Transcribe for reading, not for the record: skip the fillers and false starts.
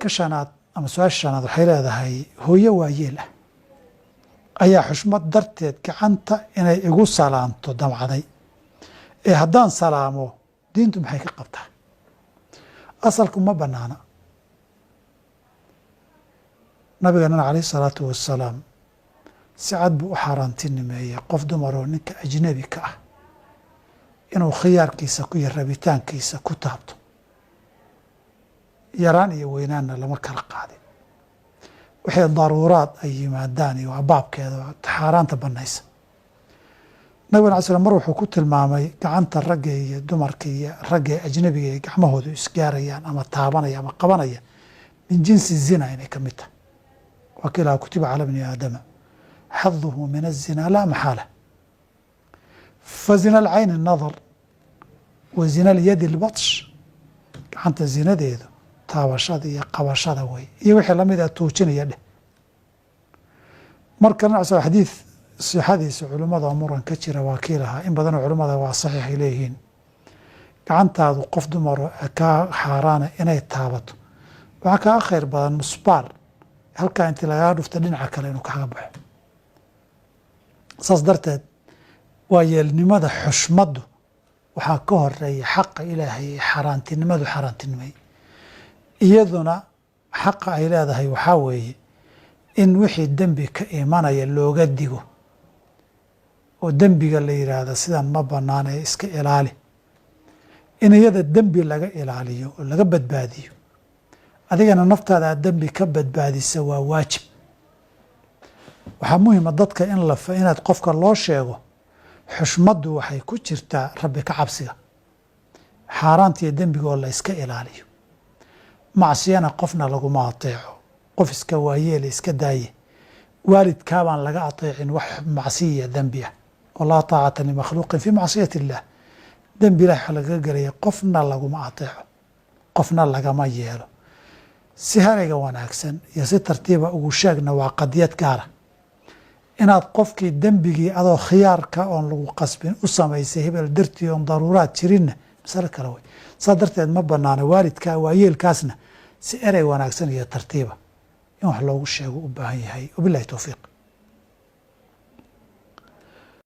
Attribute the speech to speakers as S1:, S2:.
S1: Marka shanaad ama su-aasha shanaad waxay leedahay, hooyo waayeel ah ayaa xushmad darteed gacanta inay igu salaamto damcday, ee haddaan salaamo diintu maxay ka qabtaa? Asalku ma banaana. Nabigeenana calayhi salaatu wasalaam si cad buu u xaaraantinimeeyey qof dumaroo ninka ajnabi ka ah inuu khiyaarkiisa iyo rabitaankiisa ku taabto. Yaraan iyo weynaanna lama kala qaadin. Wixii daruuraad ay yimaadaan iyo waa baabkeeda xaaraanta banaysa. Nabig alay slam mar wuxuu ku tilmaamay gacanta ragga iyo dumarka iyo ragga ajnabiga ee gacmahoodu isgaarayaan ama taabanaya ama qabanaya min jinsi zina inay ka mid tahay. Waa kiilaa kutiba cala bni aadama xaduhu min azina laa maxaala, fa zina alcayni nadar wa zina alyadi albatsh. Gacanta zinadeedu taabashada iyo qabashada wey iyo wixii lamid a tuujinaya dheh. Mar kalena xadiid sixadiisa culimmada oo muran ka jira waa kii lahaa, in badanoo culimmada waa saxiix ay leeyihiin, gacantaadu qof dumaro kaa xaaraana inay taabato waxaa kaa khayr badan musbaar halkaa intii lagaga dhufta dhinaca kale inuu kaga baxo. Saas darteed waa yeelnimada xushmaddu waxaa ka horeeya xaqa Ilaahay ee xaaraantinimadu xaaraantinimay. Iyaduna xaqa ay leedahay waxaa weeye in wixii dembi ka imanaya looga digo oo dembiga la yidhaahdo sidan ma banaana ee iska ilaali, in iyada dembi laga ilaaliyo oo laga badbaadiyo, adigana naftaada aad dembi ka badbaadisa waa waajib. Waxaa muhima dadka in la inaad qofka loo sheego xushmaddu waxay ku jirtaa rabbi ka cabsiga, xaaraanta iyo dembiga oo la iska ilaaliyo. Macsiyana qofna laguma ateeco, qof iska waayeele iska daaye, waalidkaabaan laga ateecin wax macsiya dembi ah, oo laa taacata limakhluuqin fii macsiyati illaah. Dembi ilahi waxa lagaga gelaya qofna laguma ateeco, qofna lagama yeelo. Si harayga wanaagsan iyo si tartiiba ugu sheegna waa qadiyad gaara. Inaad qofkii dembigii adoo khiyaarka oon lagu qasbin u samaysay hebel dartii oon daruuraad jirinna masale kale wey. Saas darteed ma banaana waalidkaa waayeelkaasna si erey wanaagsan iyo tartiiba in wax loogu sheego u baahan yahay. Wabillahi towfiiq.